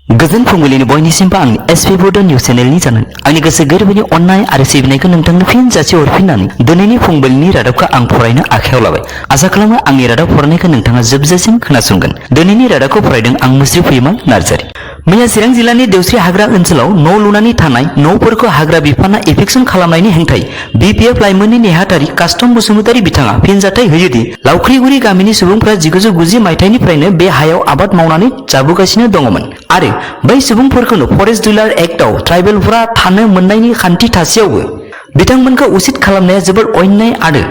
गोजोन फुंबिलिनि बयनिसिमबो आंनि एसपी बड' निउज चेनेलनि जानानै आंनि गोसो गोरबोनि अननाय आरो सिबिनायखौ नोंथांनो फिन जासि हरफिननानै दिनैनि फुंबिलिनि रादाबखौ आं फरायनो आखायाव लाबाय। आसा खालामो आंनि रादाब फरायनायखौ नोंथाङा जोबजासिम खोनासंगोन। दिनैनि रादाबखौ फरायदों आं मुस्रि फैमाल नार्जारी। मैया चिरां जिल्लानि देवस्रि हाग्रा ओनसोलाव न' लुनानै थानाय न'फोरखौ हाग्रा बिफाना इभिक्सन खालामनायनि हेंथायै बिपिएफ लाइमोननि नेहाथारि कास्टम बसुमतारी बिथाङा फिनजाथाय होयोदि लावख्रिगुरि गामिनि सुबुंफोरा 1990 मायथाइनिफ्रायनो बे हायाव आबाद मावनानै जाबोगासिनो दङमोन आरो बै सुबुंफोरखौनो फरेस्ट डिलार एक्टआव ट्राइबेलफोरा थानो मोननायनि खान्थि थासेयावबो बिथांमोनखौ उचित खालामनाया जोबोद अन्याय आरो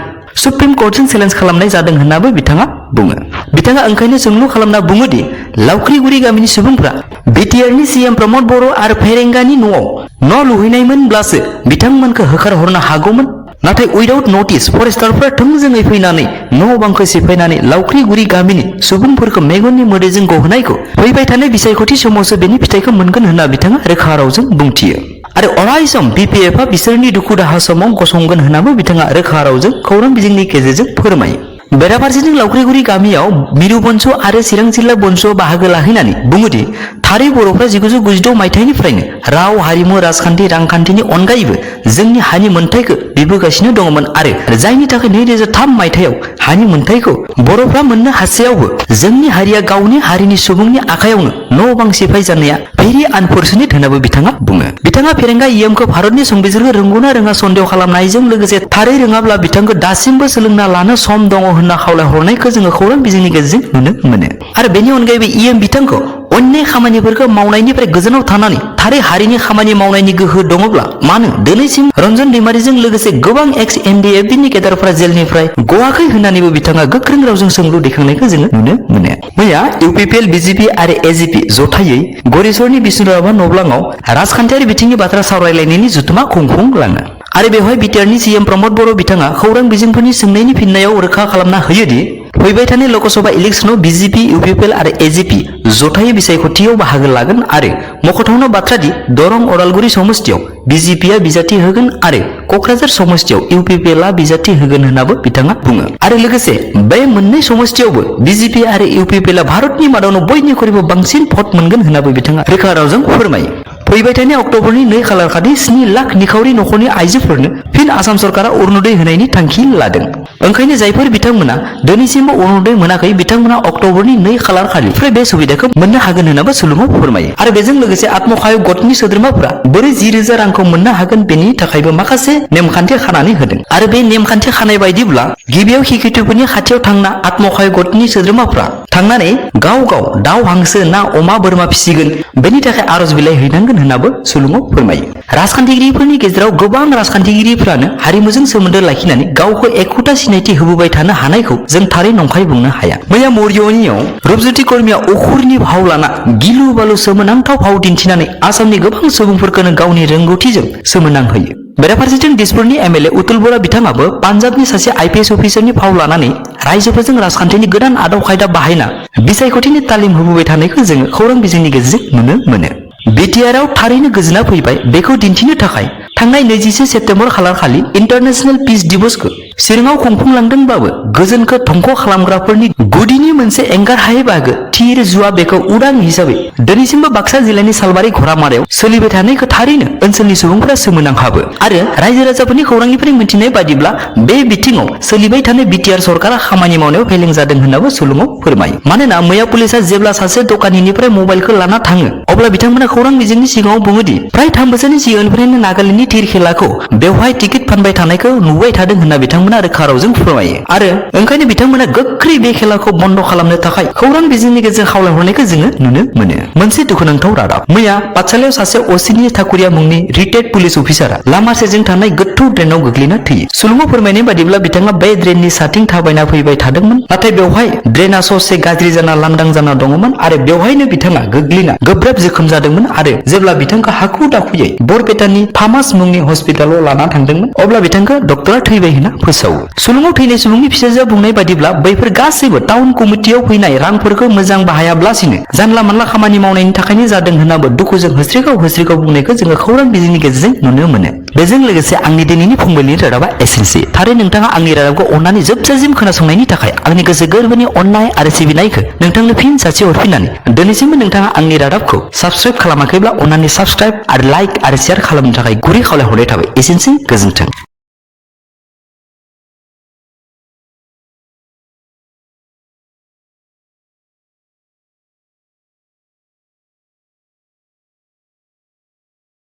सुप्रिम कोर्टजों चेलेन्ज खालामनाय जादों होननाबो बिथाङा बुङो। बिथाङा ओंखायनो सोंलु खालामना बुङोदि लावख्रिगुरि गामिनि सुबुंफोरा बिटिआरनि सीएम प्रमद बर' आरो फेरेंगानि न'आव न' लुहैनायमोनब्लासो बिथांमोनखौ होखारहरनो हागौमोन। नाथाय उइदाउट नटिस फरेस्टारफोरा थोंजोङै फैनानै न' बांखौ सिफायनानै लावख्रिगुरि गामिनि सुबुंफोरखौ मेगननि मोदैजों गहोनायखौ फैबाय थानाय बिसायख'थि समावसो बेनि फिथाइखौ मोनगोन होनना बिथाङा रोखा रावजों बुंथियो आरो अराय सम बिपिएफआ बिसोरनि दुखु दाहा समाव गसंगोन होननाबो बिथाङा रोखा रावजों खौरां बिजोंनि गेजेरजों फोरमायो। बेराफारसेथिं लावख्रिगुरि गामियाव मिरु बंस आरो चिरां जिल्ला बंसआव बाहागो लाहैनानै बुङोदि थारै बर'फ्रा 1992 मायथाइनिफ्रायनो राव हारिमु राजखान्थि रांखान्थिनि अनगायैबो जोंनि हानि मोनथायखौ बिबोगासिनो दङमोन आरो जायनि थाखाय 2003 मायथाइयाव हानि मोनथायखौ बर'फ्रा मोननो हासेयावबो जोंनि हारिया गावनि हारिनि सुबुंनि आखायावनो न' बां सिफाय जानाया भेरि आनफर्चुनेट होननाबो बिथाङा बुङो। बिथाङा फेरेंगा इएमखौ भारतनि संबिजिरखौ रोंगौना रोङा सन्देह खालामनायजों लोगोसे थारै रोङाब्ला बिथांखौ दासिमबो सोलोंना लानो सम दङ होनना खावलायहरनायखौ जोङो खौरां बिजोंनि गेजेरजों नुनो मोनो आरो बेनि अनगायैबो इएम बिथांखौ अन्य खामानिफोरखौ मावनायनिफ्राय गोजानाव थानानै थारै हारिनि खामानि मावनायनि गोहो दङब्ला मानो दिनैसिम रन्जन दैमारिजों लोगोसे गोबां एक्स एनडिएफबिनि गेदारफोरा जेलनिफ्राय गवाखै होननानैबो बिथाङा गोख्रों रावजों सोंलु दैखांनायखौ जोङो नुनो मोनो। मैया इउपिपिएल बिजेपि आरो एजिपि जथायै गरेस्वरनि बिष्णुराभा नब्लाङाव राजखान्थियारि बिथिंनि बाथ्रा सावरायलायनायनि जुथुमा खुंफुंलाङो आरो बेवहाय बिटिआरनि सीएम प्रमद बर' बिथाङा खौरां बिजोंफोरनि सोंनायनि फिननायाव रोखा खालामना होयोदि फैबाय थानाय लोकसभा इलेक्सनाव बिजेपि इउपिपिएल आरो एजिपि जथायै बिसायख'थियाव बाहागो लागोन आरो मख'थावना बाथ्रादि दरं अदालगुरि समस्तियाव बिजेपिआ बिजाथि होगोन आरो क'क्राझार समस्तियाव इउपिपिएलआ बिजाथि होगोन होननाबो बिथाङा बुङो आरो लोगोसे बे मोननै समस्तियावबो बिजेपि आरो इउपिपिएलआ भारतनि मादावनो बयनिख्रुइबो बांसिन भट मोनगोन होननाबो बिथाङा रोखा रावजों फोरमायो। फैबाय थानाय अक्ट'बरनि 2 खालार खालि 7 लाख निखावरि नखरनि आइजोफोरनो फिन आसाम सरकारा अरुणोदय होनायनि थांखि लादों। ओंखायनो जायफोर बिथांमोना दिनैसिमबो अरुणोदय मोनाखै बिथांमोना अक्ट'बरनि 2 खालार खालिनिफ्राय बे सुबिदाखौ मोननो हागोन होननाबो सुलुङाव फोरमायो आरो बेजों लोगोसे आत्मसहायक गटनि सोद्रोमाफोरा बोरै 10,000 रांखौ मोननो हागोन बेनि थाखायबो माखासे नेमखान्थि खानानै होदों आरो बे नेमखान्थि खानाय बायदिब्ला गिबियाव हिकिटिफोरनि खाथियाव थांना आत्मसहायक गटनि सोद्रोमाफोरा थांनानै गाव दाउ हांसो ना अमा बोरमा फिसिगोन बेनि थाखाय आरज बिलाइ हैनांगोन होननाबो सुलुङाव फोरमायो। राजखान्थिगिरिफोरनि गेजेराव गोबां राजखान्थिगिरिफ्रानो हारिमुजों सोमोन्दो लाखिनानै गावखौ एखुथा सिनायथि होबोबाय थानो हानायखौ जों थारै नंखाय बुंनो हाया। मैया मरियनियाव रुपज्योति कर्मीया अखुरनि भाव लाना गिलु बालु सोमोनांथाव भाव दिन्थिनानै आसामनि गोबां सुबुंफोरखौनो गावनि रोंगौथिजों सोमोनांहोयो। बेराफारसेथिं दिसपुरनि एमएलए उतुल बरा बिथाङाबो पान्जाबनि सासे आइपिएस अफिसारनि फाव लानानै रायजोफोरजों राजखान्थिनि गोदान आदब खायदा बाहायना बिसायख'थिनि तालिम होबोबाय थानायखौ जोङो खौरां बिजोंनि गेजेरजों नुनो मोनो। बिटिआरआव थारैनो गोजोना फैबाय बेखौ दिन्थिनो थाखाय थांनाय 21 सेप्तेम्बर खालार खालि इन्टारनेशनेल पिस दिवसखौ चिराङाव खुंफुंलांदोंबाबो गोजोनखौ धंख' खालामग्राफोरनि गुदिनि मोनसे एंगारहायै बाहागो थिर जुवा बेखौ उदां हिसाबै दिनैसिमबो बाक्सा जिल्लानि सालबारि घरामारायाव सोलिबाय थानायखौ थारैनो ओनसोलनि सुबुंफोरा सोमोनांहाबो आरो रायजो राजाफोरनि खौरांनिफ्राय मिथिनाय बादिब्ला बे बिथिङाव सोलिबाय थानाय बिटिआर सरकारा खामानि मावनायाव फेलें जादों होननाबो सुलुङाव फोरमायो। मानोना मैया पुलिसा जेब्ला सासे दखानिनिफ्राय मबाइलखौ लाना थाङो अब्ला बिथांमोना खौरां बिजोंनि सिगाङाव बुङोदि प्राय 3 बोसोरनि सिगांनिफ्रायनो नागालेण्डनि थिर खेलाखौ बेवहाय टिकेट फानबाय थानायखौ नुबाय थादों होनना बिथांमोना रोखा रावजों फोरमायो आरो ओंखायनो बिथांमोना गोख्रै बे खेलाखौ बन्द खालामनो थाखाय खौरां बिजोंनि गेजेरजों खावलायहरनायखौ जोङो नुनो मोनो। मोनसे दुखुनांथाव रादाब मैया पाठशालायाव सासे असिनि ठाकुरिया मुंनि रिटायार्ड पुलिस अफिसारा लामा सेरजों थानाय गोथौ ड्रेनाव गोग्लैना थैयो। सुलुङाव फोरमायनाय बादिब्ला बिथाङा बे ड्रेननि साथिं थाबायना फैबाय थादोंमोन नाथाय बेवहाय ड्रेना ससे गाज्रि जाना लांदां जाना दङमोन आरो बेवहायनो बिथाङा गोग्लैना गोब्राब जोखोम जादोंमोन आरो जेब्ला बिथांखौ हाखु दाखुयै बरपेटानि फामास मुंनि हस्पिटालाव लाना थांदोंमोन अब्ला बिथांखौ डक्टरा थैबाय होनना फोसावो। सुलुङाव थैनाय सुबुंनि फिसाजोआ बुंनाय बादिब्ला बैफोर गासैबो टाउन कमिटियाव फैनाय रांफोरखौ मोजां बाहायाब्लासिनो जानला मानला खामानि मावनायनि थाखायनो जादों होननाबो दुखुजों होस्रिगाव बुंनायखौ जोङो खौरां बिजोंनि गेजेरजों नुनो मोनो। बेजों लोगोसे आंनि दिनैनि फुंबिलिनि रादाबा एसेनोसै थारै नोंथाङा आंनि रादाबखौ अननानै जोबजासिम खोनासंनायनि थाखाय आंनि गोसो गोरबोनि अननाय आरो सिबिनायखौ नोंथांनो फिन जासि हरफिननानै दिनैसिमबो नोंथाङा आंनि रादाबखौ साबस्क्राइब खालामाखैब्ला अननानै साबस्क्राइब आरो लाइक आरो शेयार खालामनो थाखाय गुरै खावलायहरनाय थाबाय एसेनोसै गोजोन्थों।